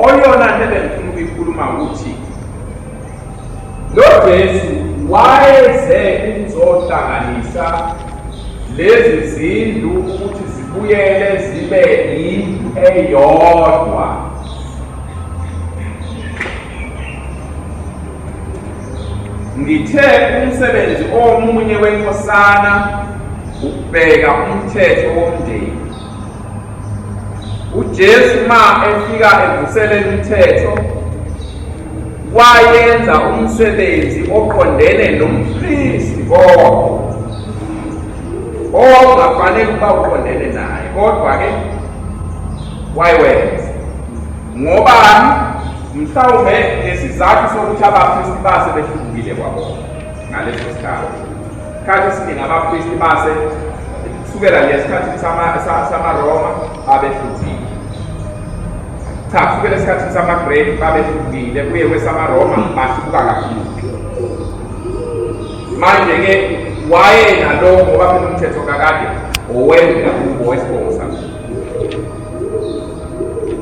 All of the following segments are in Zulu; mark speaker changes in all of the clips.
Speaker 1: Oyona nto ebengifuna ukuyikhuluma ukuthi lo Jesu wayeze ukuzohlanganisa lezi zindlu ukuthi zibuyele zibe indlu eyodwa. Ngithe umsebenzi omunye wenkosana ukubheka umthetho womndeni. UJesu ma efika evuselela umthetho wayenza umsebenzi oqondene nompristi kodwa owawungafanele ukuba uqondene naye, kodwa-ke wayewenza. Ngobani? Mhlawumbe ngesizathu sokuthi abapristi base behlubukile kwabona ngaleso sikhathi. Isikhathi esiningi abapristi base kusukela nje esikhathini samaRoma babehlukile. Cha, kusukela esikhathini samaGreki babehlukile, kuye kwesamaRoma bahlubuka kakhulu. Manje-ke wayenalo ngoba phela umthetho kakade owendlu kubo wesibongo sakho.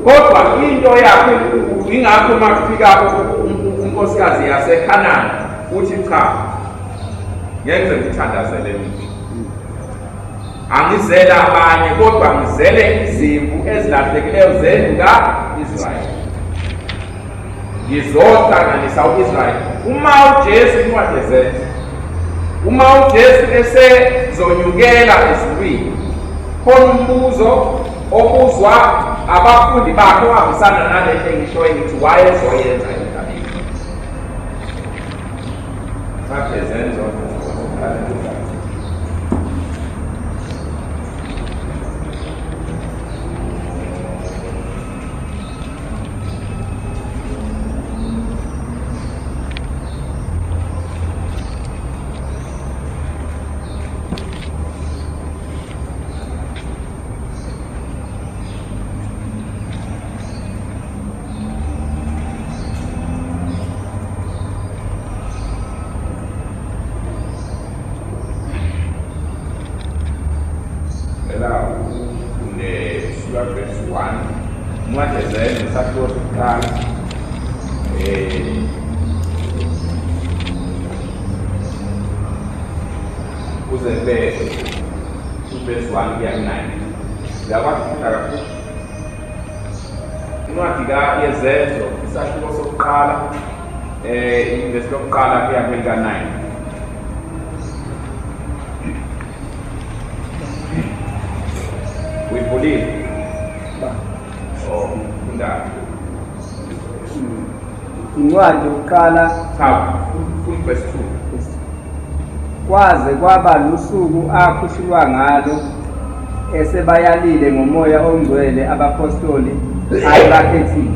Speaker 1: Kodwa into yakhe enkulu ingakho uma kufika unkosikazi yaseKhanani uthi cha, ngeke ngize ngithandazele mina. Angizele abanye kodwa ngizele izimvu ezilahlekileyo zendlu ka-Israyeli. Ngizohlanganisa u-Israyeli. Uma uJesu incwadi yeZenzo, uma uJesu esezonyukela ezulwini, khona umbuzo obuzwa abafundi bakhe ohambisana nalento engishoyo ngithi wayezoyenza emhlabeni. Incwadi yeZenzo. Cela ufunde usuka verse 1 incwadi yeZenzo isahluko sokuqala kuze kube verse 1 kuya ku-9. Uyakwazi ukufunda kakhulu incwadi yeZenzo isahluko sokuqala ivesi lokuqala kuya kwelika-9. Uyivulile? Oh, funda.
Speaker 2: Incwadi yokuqala.
Speaker 1: Cha, funda verse 2.
Speaker 2: Kwaze kwaba lusuku akhushulwa ngalo esebayalile ngoMoya oNgcwele abaphostoli ayebakhethile.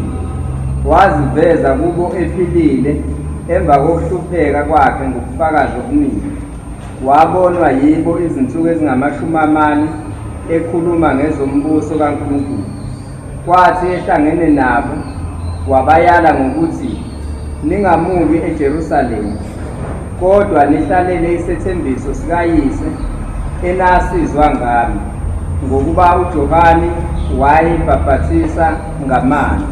Speaker 2: Waziveza kubo ephilile emva kokuhlupheka kwakhe ngobufakazi obuningi. Wabonwa yibo izinsuku ezingamashumi amane ekhuluma ngezombuso kaNkulunkulu. Kwathi ehlangene nabo wabayala ngokuthi ningamuki eJerusalema, kodwa nihlalele isethembiso sikaYise enasizwa ngami, ngokuba uJohane wayebhabhathisa ngamanzi,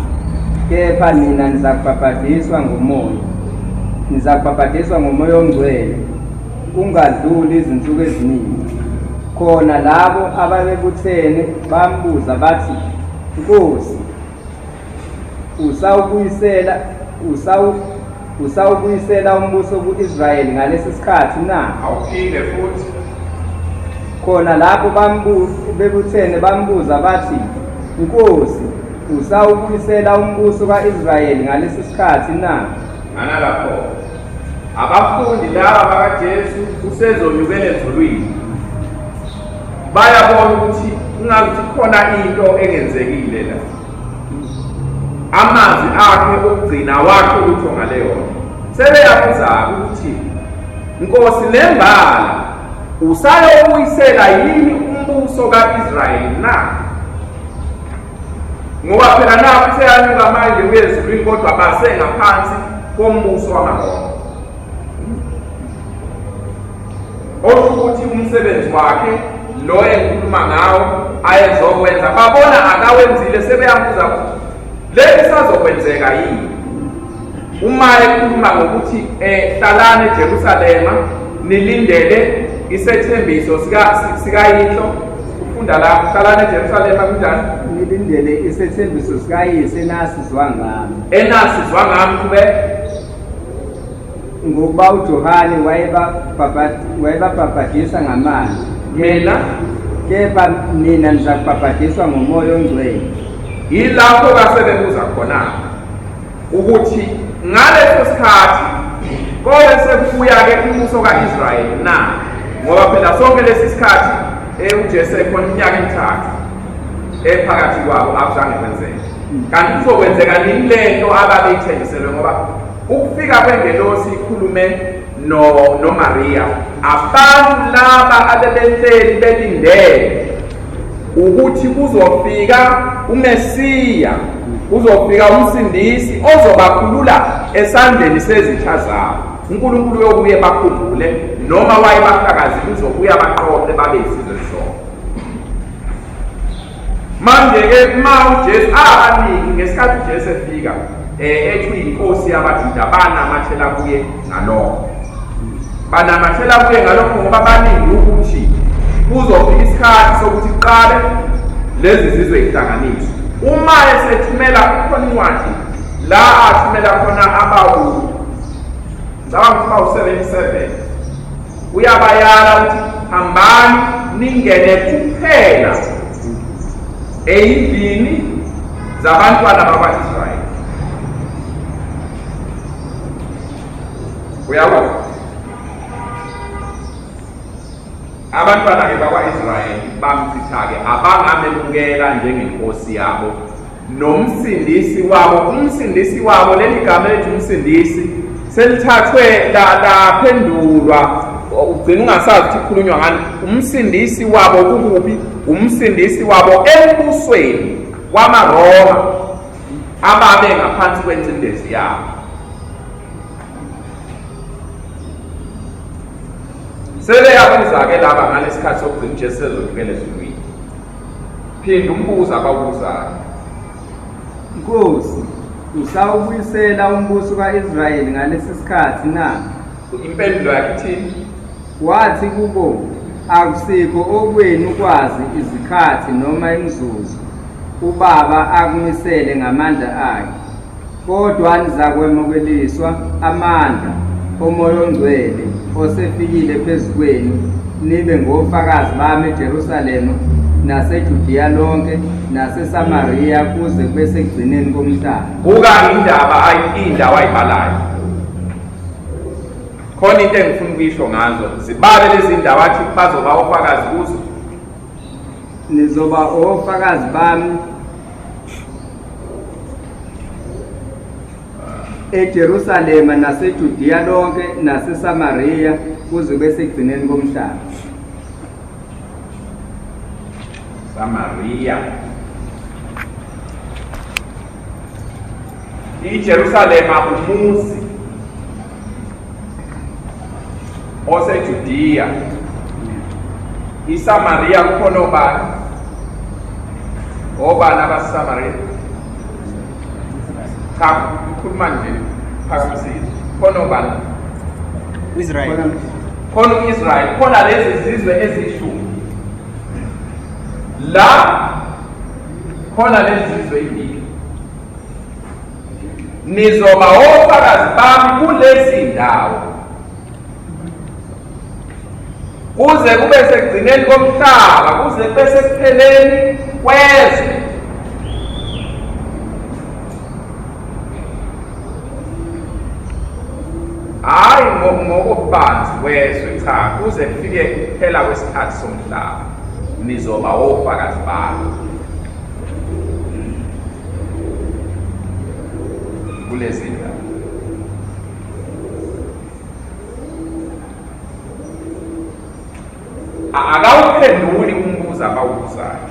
Speaker 2: kepha nina nizakubhabhadiswa ngoMoya, nizakubhabhadiswa ngoMoya oNgcwele kungadluli izinsuku eziningi. Khona labo ababebuthene bambuza bathi, Nkosi, usawubuyisela usawu usawubuyisela umbuso ku-Israyeli ngalesi sikhathi na?
Speaker 1: Awuphinde futhi.
Speaker 2: Khona lapho bebuthene bambuza bathi, Nkosi, usawubuyisela umbuso ka-Israyeli ngalesi sikhathi na?
Speaker 1: Ngana lapho abafundi laba bakaJesu usezonyukela ezulwini, bayabona ukuthi kungathi khona into engenzekile la. Amazwi akhe okugcina wakhe lutho ngaleyo nto. Sebeyabuza ukuthi Nkosi nembala usayobuyisela yini umbuso ka-Israyeli na? Ngoba phela nakho useyanyuka manje uye ezulwini, kodwa basengaphansi kombuso wamaRoma. Osho ukuthi umsebenzi wakhe lo engikhuluma ngawo ayezokwenza babona akawenzile, sebeyambuza ukuthi Leli sazokwenzeka yini? Uma ekhuluma ngokuthi hlalani eJerusalema nilindele isethembiso sikayihlo, ufunda la, hlalani eJerusalema kunjani?
Speaker 2: Nilindele isethembiso sikayise enasizwa ngami.
Speaker 1: Enasizwa ngami kube
Speaker 2: ngokuba uJohane wayebabhabhadisa ngamanzi.
Speaker 1: Mina
Speaker 2: kepha nina nizakubhabhadiswa ngoMoya oNgcwele.
Speaker 1: Yilapho kasebebuza khona ukuthi ngaleso sikhathi kobe sekubuya-ke umbuso ka-Israyeli na, ngoba phela sonke lesi sikhathi uJesu ekhona iminyaka emithathu ephakathi kwabo akuzange kwenzeke. Kanti kuzokwenzeka nini lento ababeyithenjiselwe? Ngoba ukufika kwengelosi ikhulume noMaria, abantu laba abebehleli belindele ukuthi kuzofika uMesiya, kuzofika umsindisi ozobakhulula esandleni sezitha zabo. uNkulunkulu uyobuye bakhumbule, noma wayebahlakazile uzobuya baqoqe babe isizwe sisonke. Manje-ke ma uJesu abaningi ngesikhathi uJesu efika ethi uyinkosi yabaJuda, banamathela kuye ngalokho. Banamathela kuye ngalokho ngoba baningi ukuthi kuzofika isikhathi sokuthi kuqale lezi zizwe ihlanganiswe. Uma esethumela kukhona incwadi la athumela khona abawu ngicabanga ukuthi bawu-77, uyabayala ukuthi hambani ningene kuphela eyindlini zabantwana bakwa-Israyeli. Uyabona? Abantwana-ke bakwa-Israyeli bamchitha-ke, abangamemukela njengenkosi yabo nomsindisi wabo. Umsindisi wabo, leli gama elithi umsindisi selithathwe laphendulwa, ugcina ungasazi ukuthi kukhulunywa ngani. Umsindisi wabo kukuphi? Umsindisi wabo embusweni wamaRoma ababe ngaphansi kwencindezi yabo. Sebeyabuza-ke laba ngalesikhathi sokugcina uJesu sezodlukela ezulwini. Phinda umbuzo abawubuzayo.
Speaker 2: Nkosi, usawubuyisela umbuso ka-Israyeli ngalesi sikhathi na?
Speaker 1: Impendulo yakhe ithini?
Speaker 2: Wathi kubo, akusikho okwenu ukwazi izikhathi noma imizuzu uBaba akumisele ngamandla akhe, kodwa nizakwemukeliswa amandla oMoya oNgcwele osefikile phezu kwenu, nibe ngofakazi bami eJerusalema naseJudiya lonke naseSamariya kuze kube sekugcineni komhlaba.
Speaker 1: Buka indaba indawo ayibalayo. Khona into engifuna ukuyisho ngazo, zibale lezi ndawo athi bazoba ofakazi kuzo.
Speaker 2: Nizoba ofakazi bami eJerusalema naseJudiya lonke naseSamariya kuze kube sekugcineni komhlaba.
Speaker 1: Samaria. IJerusalema umuzi oseJudiya. ISamaria kukhona obani? Obani abaseSamaria? Cha, ukhuluma nje phakamisile. Khona obani?
Speaker 3: Israel.
Speaker 1: Khona uIsrael, khona lezi zizwe ezishumi. La khona lezi zizwe imbili. Nizoba ofakazi bami kulezi ndawo kuze kube sekugcineni komhlaba, kuze kube sekupheleni kwezwe. Hayi ngokubanzi kwezwe, cha, kuze kufike kuphela kwesikhathi somhlaba, nizoba ofakazi bami kulezi ndawo. Akawuphenduli umbuzo abawubuzayo.